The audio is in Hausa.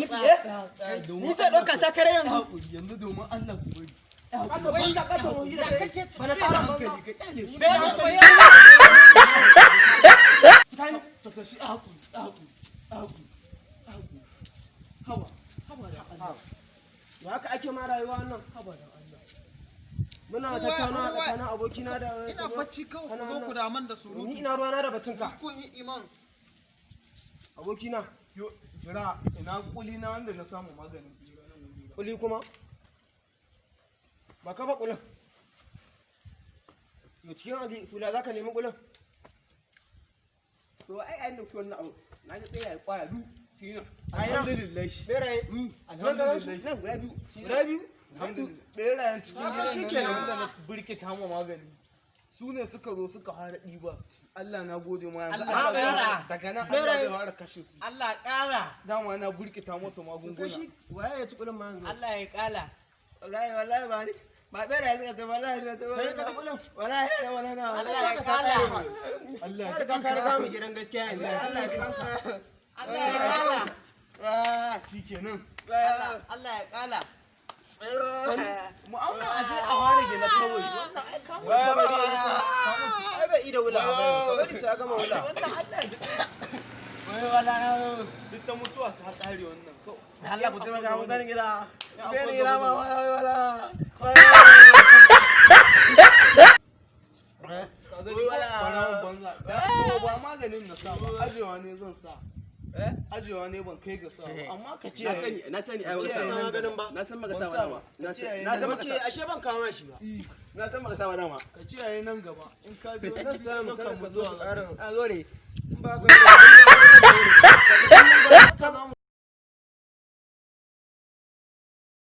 Ni zai ɗauka sakare yanzu. Yanzu domin Allah ku bari. Haka banza ka ta woyi da kai. Bana Ka tsara hankali, ka kyale shi. Bai hankali. Saka shi, a hakuri, a hakuri, a hakuri, a hakuri. Haba, haba da Allah. Ya haka ake ma rayuwa nan? Haba da Allah. Muna tattauna tsakanin abokina da Ina bacci kawai ku zo ku daman da Ni surutu. ina ruwana da batunka. Kun yi iman. Abokina, Yo, jira, ina kuli na wanda na samu maganin bera nan wuri ba. kuli kuma. Ba ka ba kulin. Yo, cikin abi kula za ka nemi kulin. To ai ai dauki wannan abu. Na ga tsaya kwaya biyu. Shi ne. Alhamdulillah. Beraye. Alhamdulillah. Nan guda biyu. Guda biyu. Alhamdulillah. Berayen cikin gidan nan shikenan. wanda na birkita ma magani. Su ne suka zo suka fara ɗiba su ci. Allah na gode ma, yanzu Allah Allah zai ƙara. daga nan Allah zai fara kashe su. Allah ƙara. Dama na burkita masa Kai magunguna. shi waye ya ci kulin ma yanzu? Allah ya ƙala. Wallahi wallahi ba ni. Ba beraye suka ce wallahi na ta. Kai ka ci kulin. Wallahi wallahi na. Allah ya ƙala. Allah ya Ka ji ka riga mu gidan gaskiya yanzu. Allah ya kanka. Allah ya ƙala. Shikenan. Allah ya ƙala. Mu auna a je a fara gina kawai. Wannan ai kamun Baya bari ya isa. Ai bai ida wula ba. Ka bari sai ya gama wula. Wannan Allah ya ji. Wai wallahi. Duk ta mutuwa ta tsare wannan kawai. Allah ku taimaka mun ganin gida. Gani gida ma wala wala. Ka gani ko? Barawon banza. To ba maganin na sa ba, ajewa ne zan sa. Ajewa ne ban kai ga sa ba, amma ka Na kiyaye. sani, na sani ai baka Kiyaye sa nan maganin ba. Na san baka Ban sa sa ba dama. ba. Na Kiyaye san nan baka Ke sa. ashe ban kama shi ba. Na san baka sa ba dama. Ka kiyaye nan gaba. In ka je wani Next time ɗaukar kada ka zo mutuwa ka ƙara. Na gode. In ba ka ta za mu